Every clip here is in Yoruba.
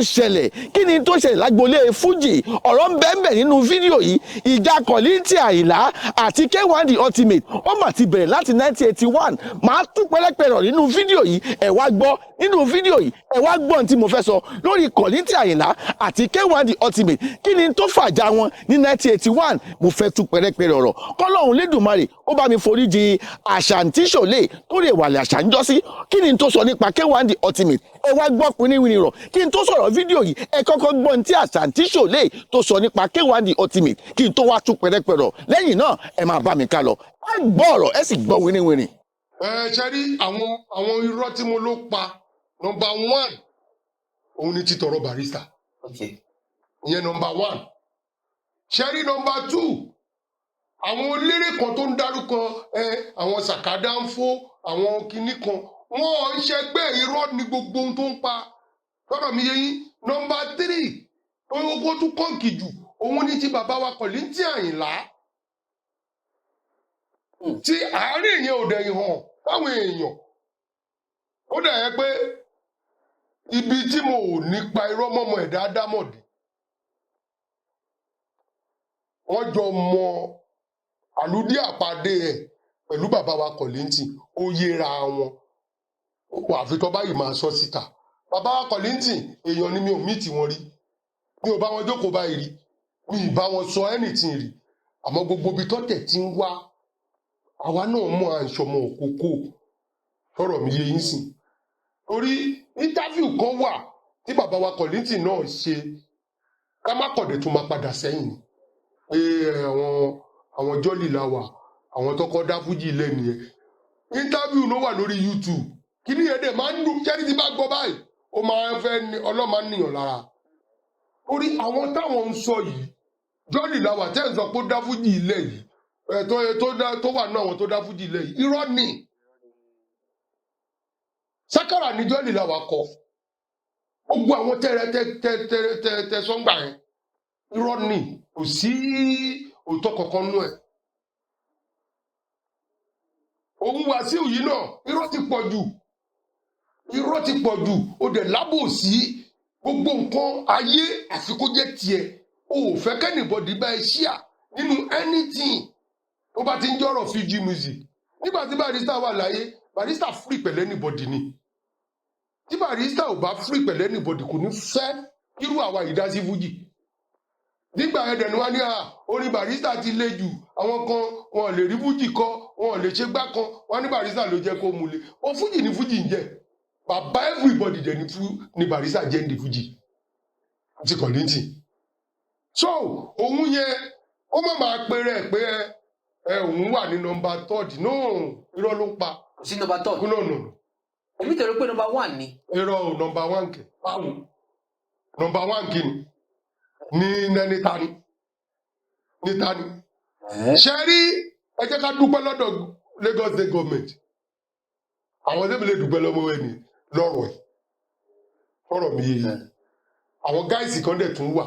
Ṣẹlẹ̀, kí ni tó ṣẹlẹ̀ lágboolé Fuji? Ọ̀rọ̀ ń bẹ́ẹ̀ bẹ́ẹ̀ nínú fídíò yìí. Ìjà Kollington Àyìnlá àti K1 The Ultimate, ó mà ti bẹ̀rẹ̀ láti 1981. Màá tú pẹ́lẹ́pẹ́rọ̀ nínú fídíò yìí. Ẹ wá gbọ́ nínú fídíò yìí, ẹ wá gbọ́ ohun tí mo fẹ́ sọ lórí Kollington Àyìnlá àti K1 The Ultimate. Kí ni tó fàjà wọn ní 1981? Mo fẹ́ tú pẹ́rẹ́pẹ́rẹ́ ọ̀rọ̀. Kọ́lọ́hún Lédùmarè ó bá mi foríjì Àṣàǹtí Ṣòlè tó lè wàlẹ̀ àṣà ń jọ́sí. Kí ni tó sọ nípa K1 The Ultimate? Ẹ wá gbọ́ pinniwini rọ̀. Kí n tó sọ̀rọ̀ fídíò yìí, ẹ kọ́kọ́ gbọ́ ní tí Àṣàǹtí Ṣòlè tó sọ nípa K1 The Ultimate, kí n tó wá tú pẹ́rẹ́pẹ́rọ̀. Lẹ́yìn náà, ẹ máa bá mi ká lọ, ẹ gbọ́ ọ̀rọ̀, ẹ sì gbọ́ winiwini. Ẹ ṣe rí àwọn irọ́ tí mo ló pa. Number one, òun ni títọrọ Barrister. Ìyẹn number one. Ṣe rí number two, àwọn eléré kan tó ń dárúkọ ẹ, àwọn sàkádánfó, àwọn kinní kan, wọn ń ṣẹgbẹ́. Irọ́ ní gbogbo ohun tó ń pa lọ́rọ̀ mi yé yín. Number three tó kó tún kọ́ǹkì jù, òun ní ti bàbá wa Kollington Àyìnlá, tí àárín yẹn ò dẹ̀yìn hàn fáwọn èèyàn. Ó dẹ̀ yẹ pé ibi tí mo ò ní pa irọ́ mọ́mọ́ ẹ̀dá ádámọ̀dé, wọ́n jọ mọ àlùdí àpàdé ẹ̀ pẹ̀lú bàbá wa Kollington. Ó yéra wọn àfi tó báyìí máa sọ síta. Bàbá wa Kollington, èèyàn ni mi ò meet wọn rí, mi ò bá wọn jókòó báyìí rí, mi ì bá wọn sọ anything rí. Àmọ́ gbogbo ibi tọ́tẹ̀ tí ń wá, àwa náà mọ̀. À ń ṣọmọ òkókó. Tọrọ mi yé yín sìn, torí interview kan wà tí bàbá wa Kollington náà ṣe, ká má kọ̀dẹ̀ tún máa padà sẹ́yìn ni pé àwọn jọ́lì la wà, àwọn tọkọ dá fújì lẹ̀ nìyẹn. Interview ló wà lórí YouTube. Kíní yẹn dẹ̀ máa ń dùn. Ṣẹ́ni tí bá gbọ́ báyìí, ó máa ń fẹ́ ní ọlọ́mà níyàn lára, torí àwọn táwọn ń sọ yìí, jọ́lì la wà tẹ́ ń sọ pé ó dá fújì ilẹ̀ yìí, ẹ̀ tó wà náà, àwọn tó dá fújì ilẹ̀ yìí, irọ́ ni. Sákàrà ní jọ́lì la wà kọ. Gbogbo àwọn tẹ́rẹ tẹ́ tẹ́ tẹ́ tẹ́ tẹ́ sọ́ngbà yẹn, irọ́ ni, kò sí òótọ́ kankan nú ẹ̀. Òun Wàsíù yìí náà, irọ́ ti pọ̀ jù, irọ́ ti pọ̀ jù. Ó dẹ̀ lábòsí. Gbogbo nǹkan ayé, àfi kó jẹ́ tiẹ̀, o ò fẹ́ kí anybody bá ẹ ṣíà nínú anything tó bá ti ń jọ̀rọ̀ Fuji music. Nígbà tí Barrister wà láyé, Barrister free pẹ̀lú anybody ni. Tí Barrister ò bá free pẹ̀lú anybody, kò ní fẹ́ irú àwa yìí dá sí Fuji. Nígbà yẹn dẹ̀ ni wọ́n ní à orin Barrister ti le jù, àwọn kan wọn ò lè rí Fuji kọ, wọn ò lè ṣe gbá kan. Wọ́n ní Barrister ló jẹ́ kó mu le ó. Fuji ni Fuji ń jẹ́. Bàbá everybody dẹ̀ ni fú ni Barrister jẹ́ ní Fuji àti Kollington. So òun yẹn, ó má máa pe rẹ̀ pé ẹ òun wà ní number third. No, irọ́ ló ń pa. Kò sí number third? No, no, no. Èmi tẹ̀lé pé number one ni. Irọ́ o, number one kẹ̀? Báwo? Number one kí ni ní níta ni níta ni? Ṣe rí, ẹ jẹ́ ká dúpẹ́ lọ́dọ̀ Lagos State government. Àwọn tẹ́mi lè dúpẹ́ lọ́wọ́ ẹ̀ ní lọ́rọ̀ ẹ̀, lọ́rọ̀ mi yé yìí. Àwọn guys kan dẹ̀ tún wà.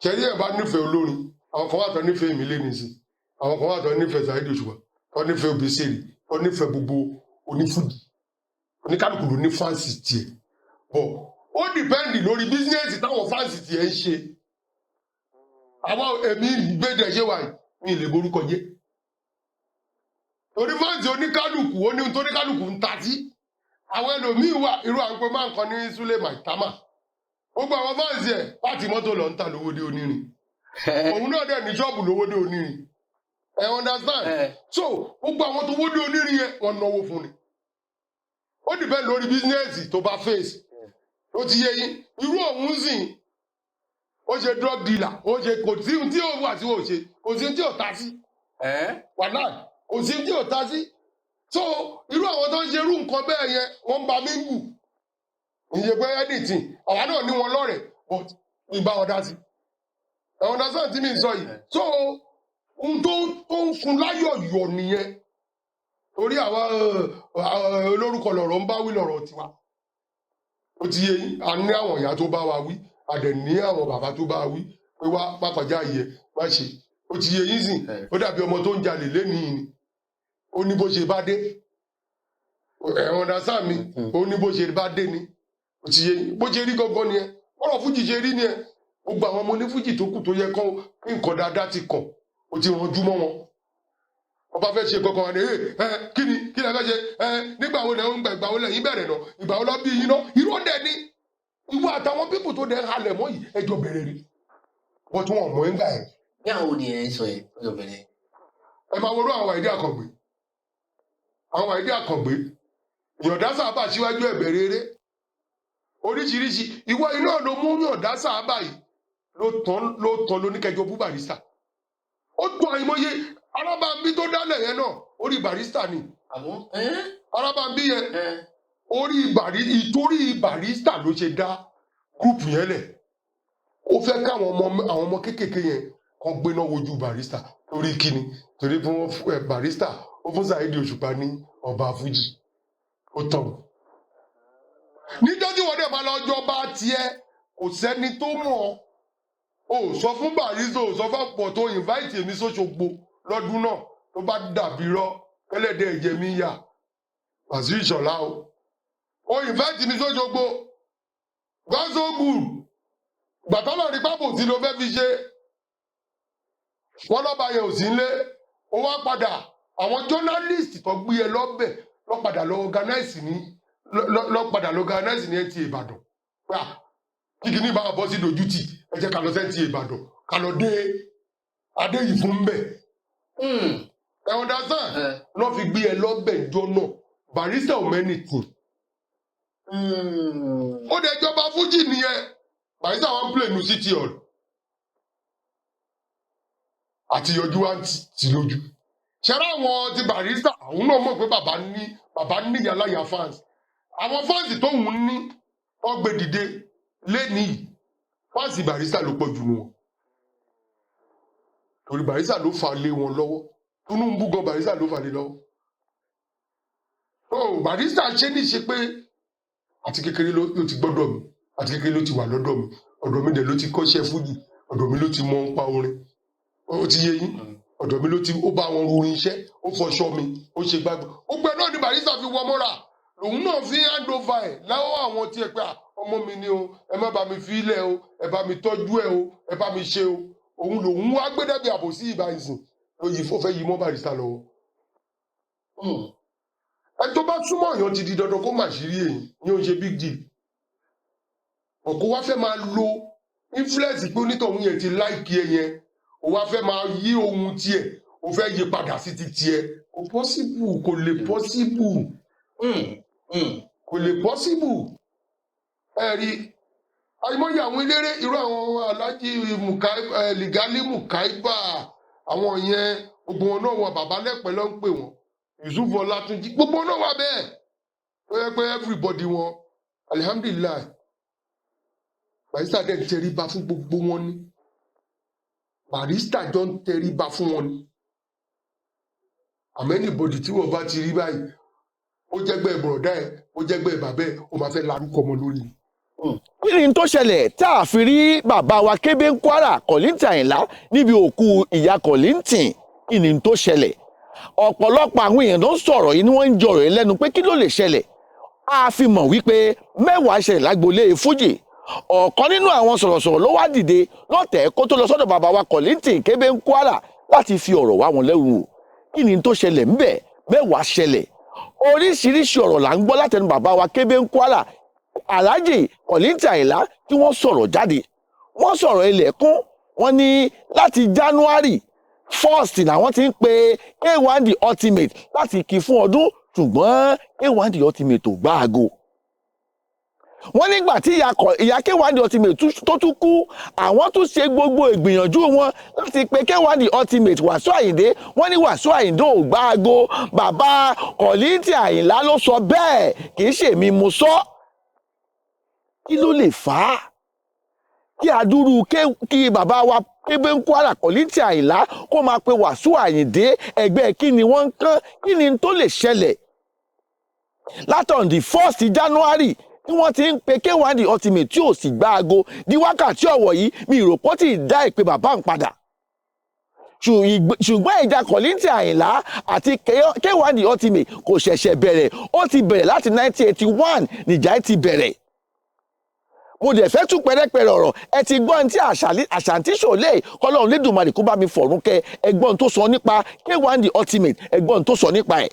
Ṣe rí, ẹ̀ bá nífẹ̀ẹ́ olórin, àwọn kan wà tó nífẹ̀ẹ́ mi lé sí, àwọn kan wà tó nífẹ̀ẹ́ Saheed Òṣùpá, tó nífẹ̀ẹ́ Obesere, tó nífẹ̀ẹ́ gbogbo onífújì. Oníkálukú ló ní fans tiẹ̀ bọ̀. Ó depend lórí business táwọn fans tiẹ̀ ń ṣe. Àwọn èmi gbédè ṣé wà yìí, mi lè borúkọ jẹ́, torí fans oníkálukú, ó ní ohun tó oníkálukú ń ta sí. Àwọn ẹlòmíín wà, irú à ń pè máa ń kan ní Sule Maitama, gbogbo àwọn fans ẹ̀ láti mọ́tò lọ ń tà lówó dé onírin. Òun náà dẹ̀ ní ṣọ́ọ̀bù lówó dé onírin. Ẹ understand? So gbogbo àwọn tó wó dé onírin yẹn, wọ́n náwó fún ni. Ó depend lórí business tó bá face. Ó ti yé yín. Irú òun sìn, ó ṣe drug dealer, ó ṣe, kò sí ohun tí ò wà tí ò ṣe, kò sí ohun tí ò ta sí. Wàhálà, kò sí ohun tí ò ta sí. So irú àwọn tó ń ṣe irú nǹkan bẹ́ẹ̀ yẹn, wọ́n ń ba mí gù ìyẹn pé anything. Àwa náà ní wọn lọ́rẹ̀ẹ́, but ìbá wọn dá sí. Ẹ understand tí mi ń sọ yìí? So ohun tó ń fún láyọ̀ yọ̀ nìyẹn, torí àwa olórúkọ lọ̀rọ̀ ń bá wí lọ̀rọ̀ tiwa. Ó ti yé yín. A ní àwọn ìyá tó bá wa wí, a dẹ̀ ní àwọn bàbá tó bá wa wí pé wá má kọjá yìí, ẹ má ṣe. Ó ti yé yín sìn. Ó dàbí ọmọ tó ń jalè lénìí ni, ó ní bó ṣe bá dé. Ẹ understand mi? Ó ní bó ṣe bá dé ni. Ó ti yé yín. Bó ṣe rí gangan nìyẹn. Ọ̀rọ̀ fújì ṣe rí ni ẹ. Gbogbo àwọn ọmọ onífújì tó kù tó yẹ kán kí nǹkan dáadáa ti kàn, ó ti ranjú mọ́ wọn. Wọ́n bá fẹ́ ṣe kankan wọn ni, ẹ kí ni kí lẹ fẹ́ ṣe? Ẹ nígbà wo lẹ ń gbà, ìgbà wo lẹ yín bẹ̀rẹ̀ náà, ìgbà wo lọ bí yín náà? Irọ́ dẹ̀ ni. Ìwọ àtàwọn people tó dẹ̀ ń halẹ̀ mọ́ yìí, ẹjọ́ bẹ̀rẹ̀ ni. Wọ́n tún wọn mọ̀ ń gbà ẹ̀. Ní àwọn òní ẹ̀ ń sọ yẹn ọjọ́ bẹ̀rẹ̀. Ẹ máa worú àwọn àìdí àkàngbé, àwọn àìdí àkàngbé, Yọ̀dá Sábà síwájú ẹ̀bẹ̀ rere oríṣiríṣi. Ìwọ iná ló mú Yọ̀dá Sábà yìí ló tán, ló tán lóníkẹjọ bú Barrister. Ó tún àìmọye Arábàmbí tó dálẹ̀ yẹn náà, orí Barrister ni. Àmọ́ Arábàmbí yẹn, orí Bàrí, ìtorí Barrister ló ṣe dá group yẹn lẹ̀. Ó fẹ́ káwọn ọmọ, àwọn ọmọ kéékèèké yẹn kan gbéná wojú Barrister. Torí kíni? Torí fún ẹ Barrister, ó fún Saheed Òṣùpá ní ọba Fújì. Ó tàn níjọ́ tí wọ́n dẹ̀ máa lọ jọba tiẹ̀, kò sẹ́ni tó mọ̀ ọ́. O sọ fún Barrister, o sọ fún ọ̀pọ̀ tó invite èmi sóṣogbo lọ́dún náà. Tó bá dàbí rọ́ kẹ́lẹ́dẹ̀ ẹ̀jẹ̀ mi yà Wàsíù Ìṣọ̀lá o. O invite mi sóṣogbo gbọ́sọ̀gùn gbàtọ́lọ̀ ní pápò tí ló fẹ́ fi ṣe wọ́n lọ́ba yẹn ò sí nlé. Ó wá padà, àwọn journalist tó gbé ẹ lọ́bẹ̀ lọ́ padà lọ organize ní lọ́ padà lọ organize ní NTA Ìbàdàn. Pé à kíkì ní bá bọ́ sí dojútì, ẹ jẹ́ ká lọ sí NTA Ìbàdàn, ká lọ dé adé yìí fún bẹ́ẹ̀. Ẹ understand? Lọ́ fi gbé ẹ lọ́bẹ̀ jọ náà. Barrister ò mẹ́nìtì. Ó dẹ̀ jọba fújì nìyẹn. Barrister wọn play nu City Hall àti yọjú wa ti lójú ṣẹlẹ. Àwọn ti Barrister, àwọn náà mọ̀ pé bàbá ní, bàbá ní yàláyà fans. Àwọn fans tóun ní, wọ́n gbé dìde lẹ́nìí. Fans Barrister ló pọ̀ jù nù wọn, torí Barrister ló fà lé wọn lọ́wọ́. Tinubu gan, Barrister ló fà lé lọ́wọ́. Oh, Barrister ṣe ní ṣe pé àti kékeré ló ti gbọ́dọ̀ mi, àti kékeré ló ti wà lọ́dọ̀ mi, ọ̀dọ̀ mi dẹ̀ ló ti kọ́ṣẹ́ fújì, ọ̀dọ̀ mi ló ti mọ̀ ń pa orin. Ó ti yé yín? Ọ̀dọ̀ mi ló ti, ó bá wọn rurin iṣẹ́, ó fọṣọ mi, ó ṣe gbàgbọ́. Gbogbo ẹ̀ náà ni Barrister fi wọ mọ́ra, lòun náà fi hand over ẹ̀ láwọ́ àwọn tí ẹ pé, "À, ọmọ mi ni o, ẹ má bá mi fi ilẹ̀ o, ẹ bá mi tọ́jú ẹ o, ẹ bá mi ṣe o." Òun lòun wá gbé dẹ́bi àbòsí ìbá ìsìn ló yí, ó fẹ́ yí mọ́ Barrister lọ́wọ́. Ẹ tó bá súnmọ́ èèyàn ti di dandan kó mà ṣírí èyí ní ó ń ṣe big deal. Ọ̀kọ́ wá fẹ́ máa lo influence pé onítọ̀hún yẹn ti like ẹ yẹn, ó wá fẹ́ máa yí ohun tiẹ̀, ó fẹ́ yí padà sí ti tiẹ̀. Kò possible, kò lè possible. Kò lè possible. Ẹ rí àìmọye àwọn eléré, irú àwọn Alhaji Ligali Mukaiba, àwọn yẹn, gbogbo wọn náà wọn, bàbá lẹ́pẹ́ ló ń pè wọ́n, Yusuf Ọlátúnjí, gbogbo wọn náà wà bẹ́ẹ̀ tó yẹ pé everybody wọn, alihamdulilayi, Barrister dẹ̀ ń tẹríba fún gbogbo wọn ni. Barrister jọ ń tẹríba fún wọn ni. Àmọ́ anybody tí wọ́n bá ti rí báyìí, ó jẹ́gbẹ́ bọ̀dá ẹ̀, ó jẹ́gbẹ́ bàbá ẹ̀, ó máa fẹ́ larúkọ ọmọ lórí ni. Kí ni tó ṣẹlẹ̀ tá a fi rí bàbá wa Kébé ń Kwara Kollington Àyìnlá níbi òkú ìyá Kollington? Kí ni tó ṣẹlẹ̀? Ọ̀pọ̀lọpọ̀ àwọn èèyàn tó ń sọ̀rọ̀ yìí ni wọ́n ń jọ̀rọ̀ yìí lẹ́nu pé kí ló lè ṣẹlẹ̀. A fi mọ̀ wípé mẹ́wàá ṣẹlẹ̀ lágboolé fújì. Ọ̀kan nínú àwọn sọ̀rọ̀sọ̀rọ̀ ló wá dìde lọ́tẹ̀ẹ́ kó tó lọ sọ́dọ̀ bàbá wa Kollington Kébé ń Kwara láti fi ọ̀rọ̀ wá wọn lẹ́nu wò. Kí ni tó ṣẹlẹ̀ ńbẹ̀? Mẹ́wàá ṣẹlẹ̀. Oríṣiríṣi ọ̀rọ̀ là ń gbọ́ látẹnu bàbá wa Kébé ń Kwara, Alhaji Kollington Àyìnlá, tí wọ́n sọ̀rọ̀ jáde. Wọ́n sọ̀rọ̀ ilẹ̀kùn. Wọ́n ní láti January 1st làwọn ti ń pe K1 The Ultimate láti kí fún ọdún, ṣùgbọ́n K1 The Ultimate ò gbá aago. Wọ́n nígbà tí ìyá K1 The Ultimate tó tún kú, àwọn tún ṣe gbogbo ìgbìyànjú wọn láti pe K1 The Ultimate, Wàsíù Àyìndé. Wọ́n ní Wàsíù Àyìndé ò gbá aago. Bàbá Kollington Àyìnlá ló sọ bẹ́ẹ̀, kì í ṣèmi mo sọ. Kí ló lè fà á kí adúrú kí bàbá wa Kébé ń Kwara Kollington Àyìnlá kó máa pe Wàsíù Àyìndé ẹgbẹ́? Kí ni wọ́n ń kán? Kí ni tó lè ṣẹlẹ̀ látọ̀n the 1st January tí wọ́n ti ń pe K1 The Ultimate tí ò sì gbá aago di wákàtí ọ̀wọ̀ yìí? Mi ìrò pọ́ tí ì dá ìpè bàbá ń padà. Ṣùgbọ́n ìjà Kollington Àyìnlá àti K1 The Ultimate kò ṣẹ̀ṣẹ̀ bẹ̀rẹ̀. Ó ti bẹ̀rẹ̀ láti 1981 nìjà ti bẹ̀rẹ̀. Mo dẹ̀ fẹ́ tú pẹ́rẹ́pẹ́rẹ́ ọ̀rọ̀. Ẹ ti gbọ́ ní tí Àṣàntí Ṣòlè, kọ́lọ́run Lédùmarè kó bá mi fọ̀run kẹ́, ẹgbọ́n tó sọ nípa K1 The Ultimate, ẹgbọ́n tó sọ nípa ẹ̀.